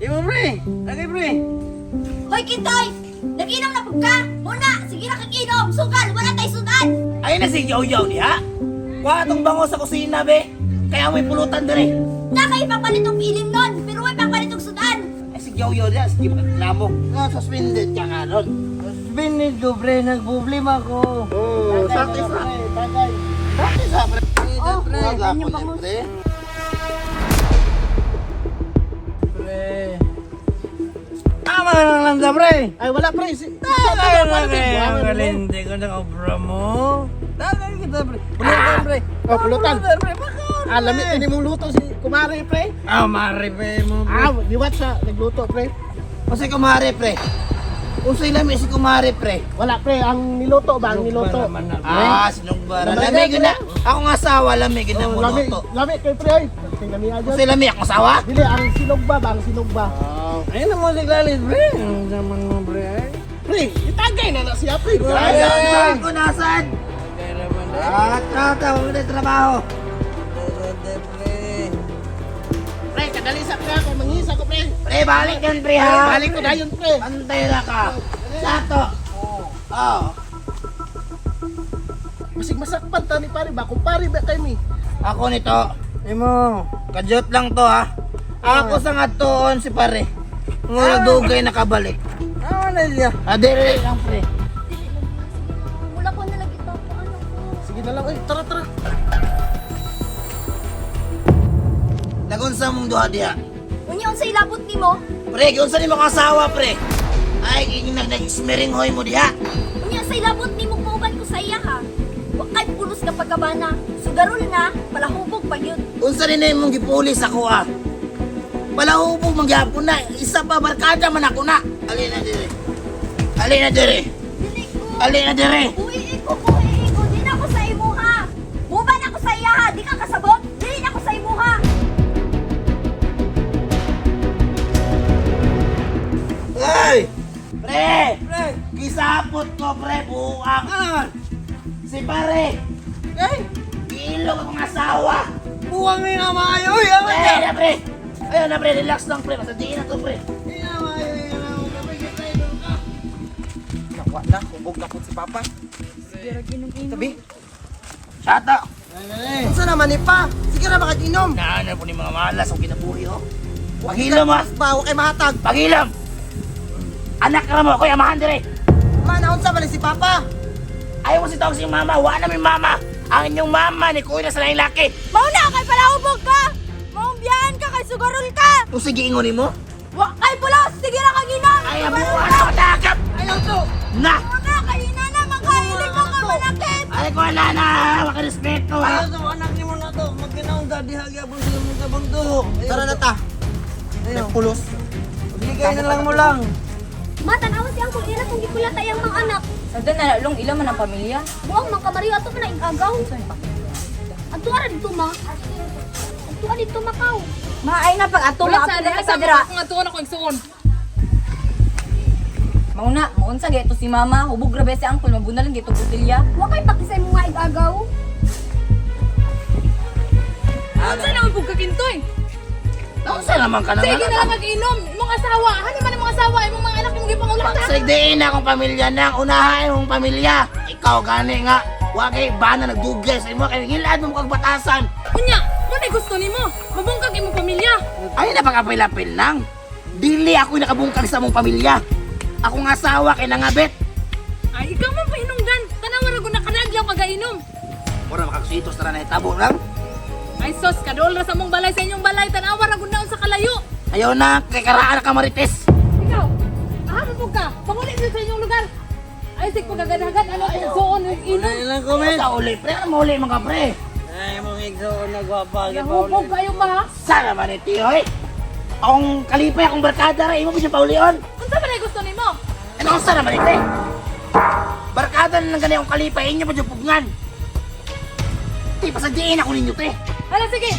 Imo pre. Agay pre. Hoy, Kintoy! Nag-inom na pud ka! Muna! Sige na kag-inom! Sugal! Wala tay sudan! Ayun na si Yaw-Yaw niya. Wa tong bango sa kusina be. Kaya may pulutan dire. Na kayo pangpalit og ilim nun! Pero way pangpalit og sudan! Ay si Yaw-Yaw niya, sige magreklamo. Nga suspended ka nga ron. Suspended ko pre, nagproblema ko. Oh, sakit sa. Tagay. Sakit sa pre. Oh, Wala ano ko yung bangus? pre. Pre. Tama na lang sa pre. Ay wala pre. Si Tagay na pre. Ang galente ko ng obra mo. Tagay kita pre. Pulutan pre. Oh, pulutan. Pre, bakaon, Ah, lamit pre. ni mong luto si kumare pre. Ah, mare pre mo pre. Ah, liwat sa nagluto pre. Unsay kumare pre? Unsay lami si kumare pre? Wala pre, ang niluto ba ang niluto? Naman na, pre. Ah, sinugbara. Lamig Lami gyud na. Ako nga asawa lami gyud na Oh, mo lami, luto. lami kay pre ay. Tingnan niya dyan. Unsay lami akong asawa? Dili ang silog ba, ba ang silog ba? Ayun ang music lalit pre. Ang naman mo pre. Ay. Pre, itagay na na siya pre. Ay, Ay. ako nasaan? Tagay naman eh. Ah, trata, huwag na trabaho. Tagay pre. Pre, kadali sa pre kay mangisa ko pre. Pre, balik yan pre ha. Balik ko dayon pre. Pantay na ka. Sato. Oh. Masig masakpan ta ni pare ba kung pare ba kay mi. Ako nito. Imo. Kadyot lang to ha. Ako sa ngatuon si pare. Mura dugay nakabalik. Tama na siya. Ah, dire lang pre. Dili lang. Sige na. Mula ko na lang ito. Ano ko? Sige na lang, ay tara tara. Lagon sa mong duha diha. Unya unsay labot nimo? Pre, giunsa nimo kang asawa pre? Ay, nag nag-smearing hoy mo diha. Unya unsay labot nimo kauban ko sa iya ha? Wa kay pulos ka pagkabana. Sugarol na, palahubog pa gyud. Unsa rin na imong gipulis ako ah. Palahubog man gyapon na. Isa pa barkada man ako na. Alin na dire. Alin na dire. Dili ko. Alin na dire. Buhi ko, buhi ko. Di na ako sa imuha. Buban ako sa iya ha. Di ka kasabot. Dili na ako sa imuha. Ay! Pre! Pre. Gisapot ko pre buang. Ano naman? Si pare, Ay! giilog akong asawa. Buwang ni na maayo. Uy, aman Pre, ka. na pre. Ayun na pre, relax lang pre. Basta diin na to pre. Hindi na maayo. Hindi na maayo. Kita idol ka. Nawa na, hubog na po si Papa. Tabi. Shata. Unsa naman ni pa? Sige na makaginom. Naano po ni mga malas ang kinabuhi oh. Paghilom ah. Ba, wa kay mahatag. Paghilom. Anak ra mo, ako'y amahan dire. Mana unsa man ni si Papa? Ayaw mo si tawag si mama, wala na mi mama. Ang inyong mama ni kuya na sa laing laki. Mao na kay palahubog ka. Maumbiyan ka kay sugarol ka. Kung sige ingon nimo, Wa kay pulos. Sige na kag inom. ay abuhan ako takap. Ayaw to. Na! Mao na kay inana man kailig ka ka manakit. Ay ko na na, makarespeto ha. Ayaw to, anak ni mo na to. Magkinaong ka, diha gyapon sila mong tabang to. Ayaw Tara na to. ta. Ayaw. Pulos. Bigay na lang mo lang. Ma, tan-awa si Uncle Ira kung gipula tayang mga anak. Sada na lalong ila man ang pamilya. Buang man kamariyo ato man ang agaw. Adto ara dito ma. Adto ara dito makaw. Maay na pag ato Wala ma sa apil na sa sa dira. akong atuon ako igsuon. Mauna, maunsa gayto si mama, hubog grabe si uncle mabunalan gayto botelya. Wa kay pakisay mo nga igagaw. Unsa naman pug kakintoy? Unsa naman ka na Sige na lang mag-inom. Imong asawa, ano man imong asawa, imong mga anak imong gipangulata. Pagsigdiin na akong pamilya nang unahan imong pamilya. Ikaw gani nga, wa kay bana nagdugay sa imo kay ngilad mo kag batasan. Unya, mo na gusto nimo. Mabungkag imong pamilya. Ay na pagkapil-apil lang. Dili ako nakabungkag sa mong pamilya. Akong asawa kay nangabit. Ay, ikaw man pahinungdan. Tanawa ra gud na kanadlaw kagainom. Mura makagsitos na na itabo lang. Ay sos, kadol ra sa mong balay sa inyong balay. Tanawa ra gud na sa kalayo. Ayaw na kay karaan na ka marites. Ikaw, aha mo pug ka. Panguli dito sa inyong lugar. Ay sig pagkagadhagan ano akong igsuon ug inom. Ay lang ko, men. Sa uli pre, ano mauli mga pre? Ay, mong igsoon na gwapa. Nahubog kayo ma. Sana man iti hoy. Akong kalipay, akong barkada ra, imo pa siya paulion. Unsa man ay gusto nimo? Ano unsa naman iti? Barkada na lang gani akong kalipay, inyo pa dyan pugnan. Ti, pasadyain ako ninyo, te. Hala sige.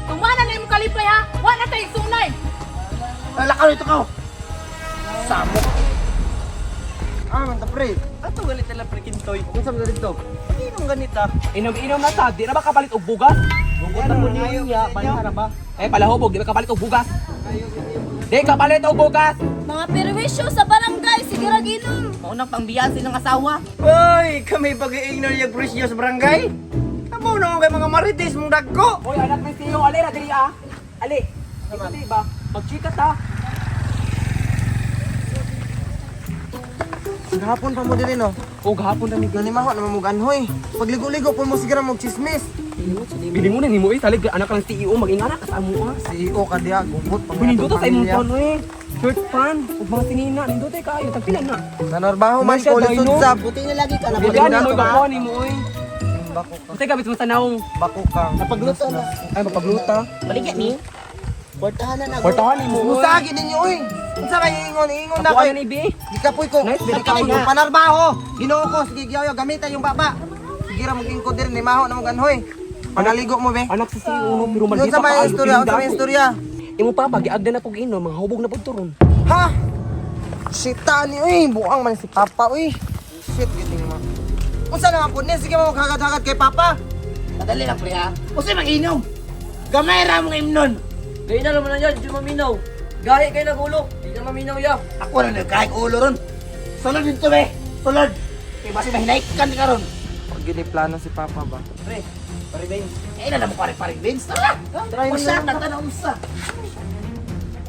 Tumana na imong kalipay ha. Wa na tay igsuonay. Lalakaw nito ka. oh. Samo. Ah, man ta pre. Ato galit nila pre Kintoy. Unsa man dito? Inom ganita. Inom-inom na ta, di na ba kapalit og bugas? Hugot na po niya, balihara ba? Eh, palahubog, di ba kapalit og bugas? Di kapalit og bugas! Mga perwisyo sa barangay, sige ra ginom. Maunang pangbiyan silang asawa. Hoy, kami pag-iignore yung presyo sa barangay. Amo na kay mga marites mong dagko. Hoy, anak ni Siyo, ali ra diri ah. Ali. Dili ba? Magchika ta. Gahapon pa mo diri no. O gahapon na ni Nanimaho na mamuganhoy. Pagligo-ligo po mo sigara mo chismis. Bili mo na nimo eh, salig anak ka ng CEO, mag-ingana ka sa amo ah. CEO ka diha, gugot pa Nindot sa imong phone eh. Shirt pan, ug mga sinina, nindot eh kaayo, tagpila na. Nanorbaho man Siya, ko lisod Dino. sa Buti na lagi ka na. Bigan mo gakuha nimo oy. Bako ka. Unsay gabit mo sa naong? Bako ka. Napagluto na. Ay mapagluta. Baligya ni. Kwartahan na na. Portahan nimo oy. Musa gid ninyo oy. Unsa kay ingon ingon na Ako kay. na ni bi. Gikapoy ko. Nice, very Gikapoy ko kind. panarbaho. Ginoo ko sige giyaw gamitan yung baba. Sige ra mo ingko diri ni maho na mo ganhoy. Panaligo mo be. Anak sa CEO no, pero Unsa maldita may kaayo, istorya? Unsa may dako. istorya? Imo papa giagda na pug ino, mga hubog na pud turon. Ha? Shita ni uy, buang man si Papa uy. Shit gid mo. Unsa naman po ni sige mo hagad-hagad kay Papa. Madali lang pre ha. Usa mag-inom. Gamay ra mong imnon. Gay na naman na yan, di maminaw. Gahi kay nagulo, di na maminaw ya. Ako na nagkahig ulo ron. Sulod dito be. Sulod. Kay basi mahinaikan ka ron. Pag gini plano si Papa ba? Pre, pare Ben. Eh na mo pare-pare Vince. Tara. Try mo Usa na. na tanong usa.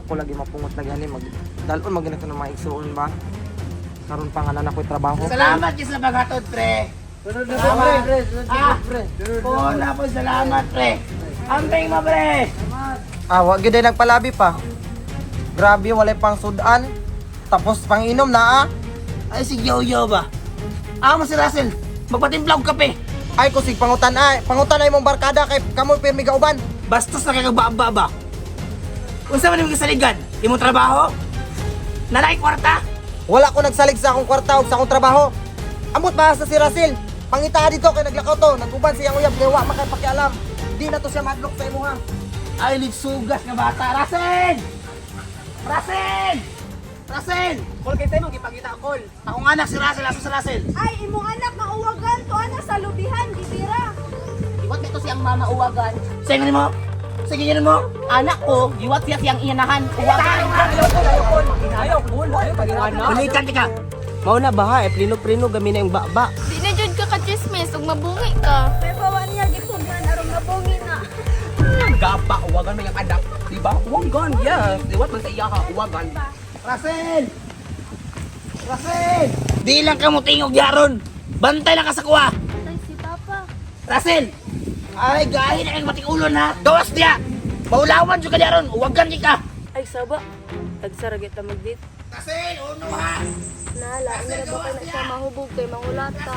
Ako lagi mapungot lagi ani mag dalon mag ginito ng mga igsuon ba? Karon pa nga na ako'y trabaho. Salamat gyud sa paghatod pre. Sunod na pre, pre. Sunod na Ah, pre. Una po salamat pre. Ambing mo pre. Ah, wa gyud ay nagpalabi pa. Grabe walay pang sudan. Tapos panginom na ah. Ay si Yoyo ba? Amo si Russell. Magpatimpla og kape. Ay kusig pangutan ay, pangutan ay mong barkada kay kamoy pirmi gauban. Bastos na kay kagbaaba ba? Unsa man imong gisaligan? Imong trabaho? Nalay kwarta? Wala ko nagsalig sa akong kwarta ug sa akong trabaho. Amot ba sa si Russell? Pangita dito kay naglakaw to, naguban siyang uyab kay wa makay pakialam. Di na to siya madlok sa imuha. Ay litsugas nga bata. Russell! Russell! Russell! Kol kay tayo gipangita kol. Akong anak si Russell, aso si Russell. Ay, imong anak nga uwagan to ana sa lubihan, gibira. Giwat nito siyang mama uwagan. Sige mo. Sige yun mo. Anak ko, giwat siya siyang iyanahan. Uwagan. Ayaw kol, ayaw pag-ingana. Balikan ka. Mao na ba ha, eh, plino-plino gami na yung baba. Di na jud ka ka-chismis ug mabungi ka. May pawa niya gipugnan aron mabungi na. Gapa uwagan may anak, di ba? Uwagan, yes. Diwat man sa iya ka, uwagan. Russell! Russell! Di lang ka mo tingog yaron. Bantay lang ka sa kuha. Ay, si Papa. Russell! Ay, gahi na kang mating ulo na. Gawas niya! Maulawan jud ka yaron. Uwagan di ka. Ay saba. Tagsara kita magdit. Russell, uno ha! Nala, na ba ka na siya mahubog kay mangulata.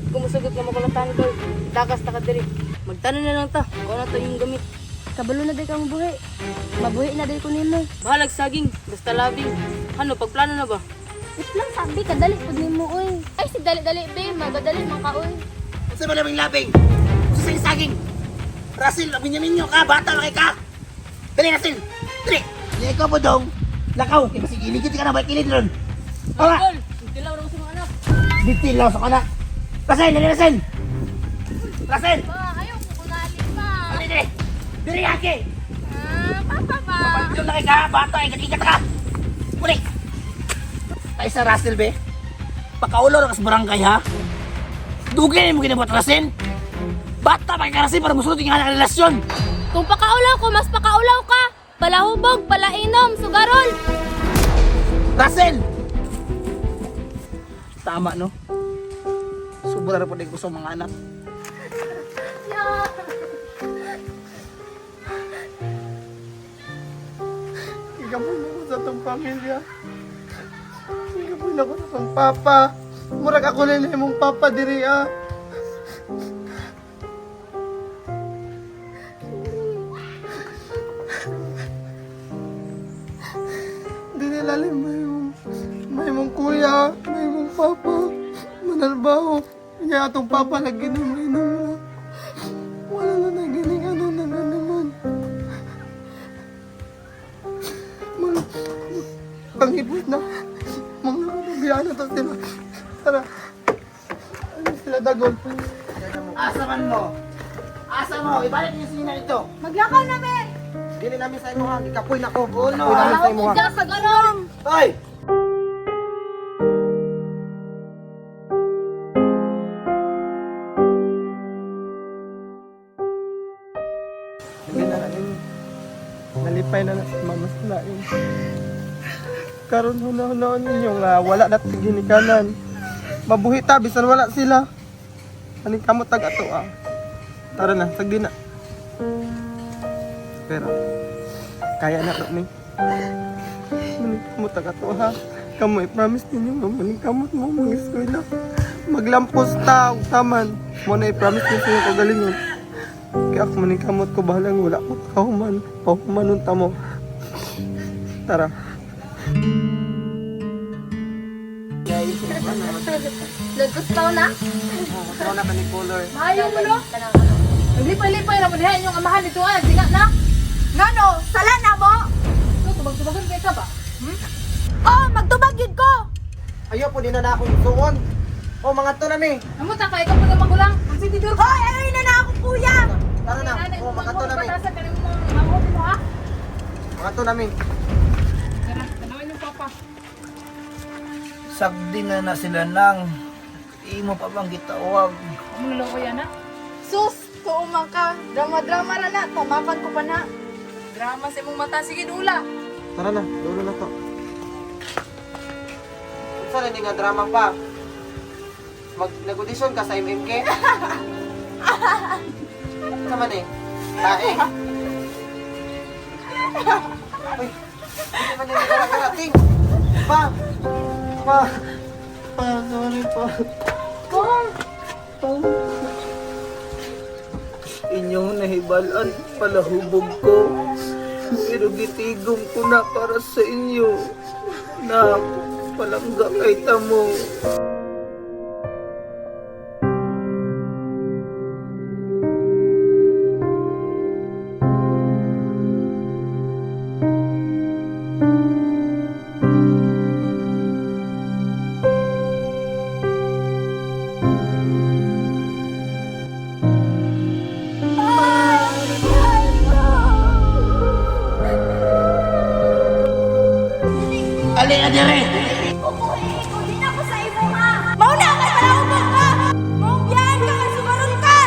Kumusugot nga makulatan ko. Takas ta ka diri. Magtanan na lang ta. Kuha na to yung gamit. Kabalo na day ka mabuhi. Mabuhi na day ko nimo. Bahalag saging, basta labing. Ano, pagplano na ba? Wait lang sabi kadali pud nimo oy. Ay si dali-dali be, magadali man ka oy. Unsa ba labing labing? Unsa sa saging? Russell, binyamin ka, bata na kay ka. Dali, Russell! Dali! Di ikaw po dong. Lakaw, kay basig iligid ka na, balik kilid ron. Tama! Tol, tilaw ra ko sa mga anak. Bitilaw sa kanak. Russell, dali, Russell! Russell! Pa, ayaw ko kunali pa. Dali, dali! Dali, Aki! Ah, papa ba? Papalit na kay ka, bata, ikat-ikat ka! Uli! Tayo sa Russell, be. Pakaulo ra ka sa barangay, ha? Dugay mo ginabuhat, Russell! Bata pa kay ka, Russell, para musulot yung anak relasyon! Kung pakaulaw ko, mas pakaulaw ka. Palahubog, palainom, sugarol. Russell! Tama, no? Sobra na po din ko sa mga anak. Ikapoy na ko sa tong pamilya. Ikapoy na ko sa tong papa. Murag ako na imong papa diri ah. Di nila alam may mong kuya, may mong papa. Manalbaho. Kaya atong papa lagi na may na. Wala na nagining ano na na naman. Mga pangipot na. Mga nabiyaan na to sila. Tara. Ano sila dagol? Asa man mo? Asa mo? Ibalik niyo sinina ito. Maglakaw na me. Dili namin sa imo ha, gikapoy na ko. Uno, Gikapoy namin sa imo ha. Palahubog ka sa ganon. Hoy! Hindi na namin. Nalipay na na si mama sa lain. Karon huna-hunaon ninyo nga wala na ginikanan. Mabuhi ta bisan wala sila. Aning kamot tag ato ah. Tara na, sagdi na. Pero kaya na to ni. Maning kamot tag ato ha. Kamo i-promise ninyo nga maning kamot mo mga eskwela. Maglampos ta og taman. Mo na i-promise ninyo sa inyong kagalingon. Kaya ako maning kamot ko bahalang wala ko kahuman. Pahumanon ta mo. Tara. Naggustaw na? Ikaw na ka ni color. Maayo mo no. Naglipay-lipay ra mo diha inyong amahan dito ah, singa na. Ngano, sala na mo? So, tubag-tubagon kay ka ba? Oh, magtubag yun ko. Ayaw po din na na akong suon. O mga to na mi. Amo ta kay ikaw pa magulang. Ang sintidor ko. Hoy, ayaw na na akong kuya. Tara na. O mga to na mi. Batasan ka nimo mga manghod mo ha. Mga to na mi. Tara, tanawin yung papa. Sagdi na na sila nang. Imo pa bang gitawag? Amo na lang na. Sus, tuuma ka. Drama-drama ra na. Tamakan ko pa na. Drama sa imong mata sige dula. Tara na, dulo na to. Unsa na ni nga drama pa? Mag nag-audition ka sa MMK? Unsa man eh? Tae. Uy, hindi man ni karating. Pa. Pa. Pa, sorry pa. Pa. Inyong nahibalan, palahubog ko. Pero gitigom ko na para sa inyo. Na palangga kay tamo. Ali na dire! Kukuhi ko din ako sa imo ha. Mao na kay palahubog ka. Maubyahan ka kay sugaron ka.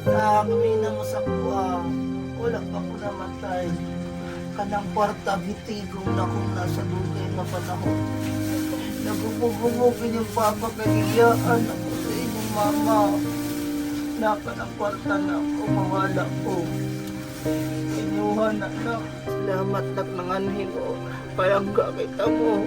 Nakakami mo sa kuha. Wala pa ko namatay. Kanang kwarta gitigom na kung nasa dugay na panahon. Nagubog-gubogin yung papa kagiyaan ako sa inyong mama. Naka ng kwarta na ako, mawala ko. Inyuhan na na. Salamat nak nanganhin ko. Payangga kita mo.